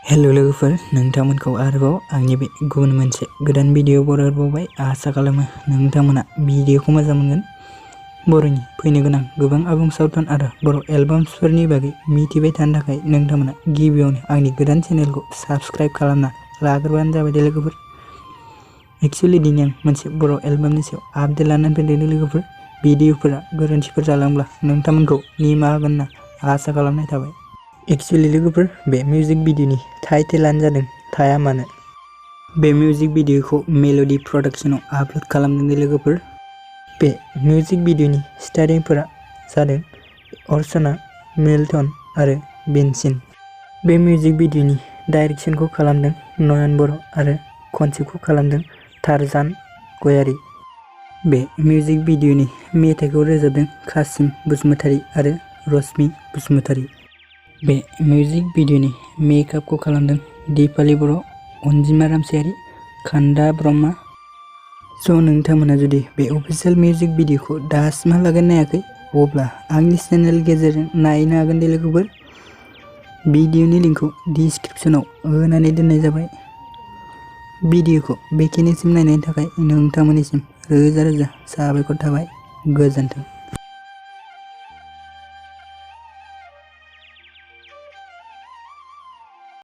Hello लोगोफोर, नोंथांमोनखौ आरोबाव आंनि बे गुबुन मोनसे गोदान भिडिअ बरायबावबाय। आसा खालामो नोंथांमोना भिडिअखौ मोजां मोनगोन। बर'नि फैनो गोनां गोबां आबुं सावथुन आरो बर' एलबाम्सफोरनि बागै मिथिबाय थानो थाखाय नोंथांमोना गिबियावनो आंनि गोदान चेनेलखौ साबस्क्राइब खालामना लाग्रोबानो जाबाय दे लोगोफोर। एक्चुअली दिनै आं मोनसे बर' एलबामनि सायाव आपडेट लानानै फैदों लोगोफोर। भिडिअफोरा गोरोन्थिफोर जालांब्ला नोंथांमोनखौ निमाहा होगोन होनना आसा खालामनाय थाबाय। एक्चुअली लोगोफोर, बे मिउजिक भिडिअनि टाइटेलानो जादों थाया मानो। बे मिउजिक भिडिअखौ मेल'डी प्रडाक्शनाव आपल'ड खालामदों लोगोफोर। बे मिउजिक भिडिअनि स्टारिंफोरा जादों अर्चना, मिल्टन आरो बेनसिन। बे मिउजिक भिडिअनि डाइरेक्शनखौ खालामदों नयन बर' आरो कनसेप्टखौ खालामदों थारजान गयारी। बे मिउजिक भिडिअनि मेथाइखौ रोजाबदों कासिम बसुमतारी आरो रश्मि बसुमतारी। बे मिउजिक भिडिअनि मेकआपखौ खालामदों दिपाली बर', अनजिमा रामसियारि, खान्दा ब्रह्मा। स' नोंथांमोना जुदि बे अफिसियेल मिउजिक भिडिअखौ दासिमहालागै नायाखै, अब्ला आंनि चेनेल गेजेरजों नायनो हागोन दे लोगोफोर। भिडिअनि लिंकखौ डिसक्रिपसनाव होनानै दोननाय जाबाय। भिडिअखौ बेखिनिसिम नायनायनि थाखाय नोंथांमोननिसिम रोजा रोजा साबायखर थाबाय। गोजोन्थों।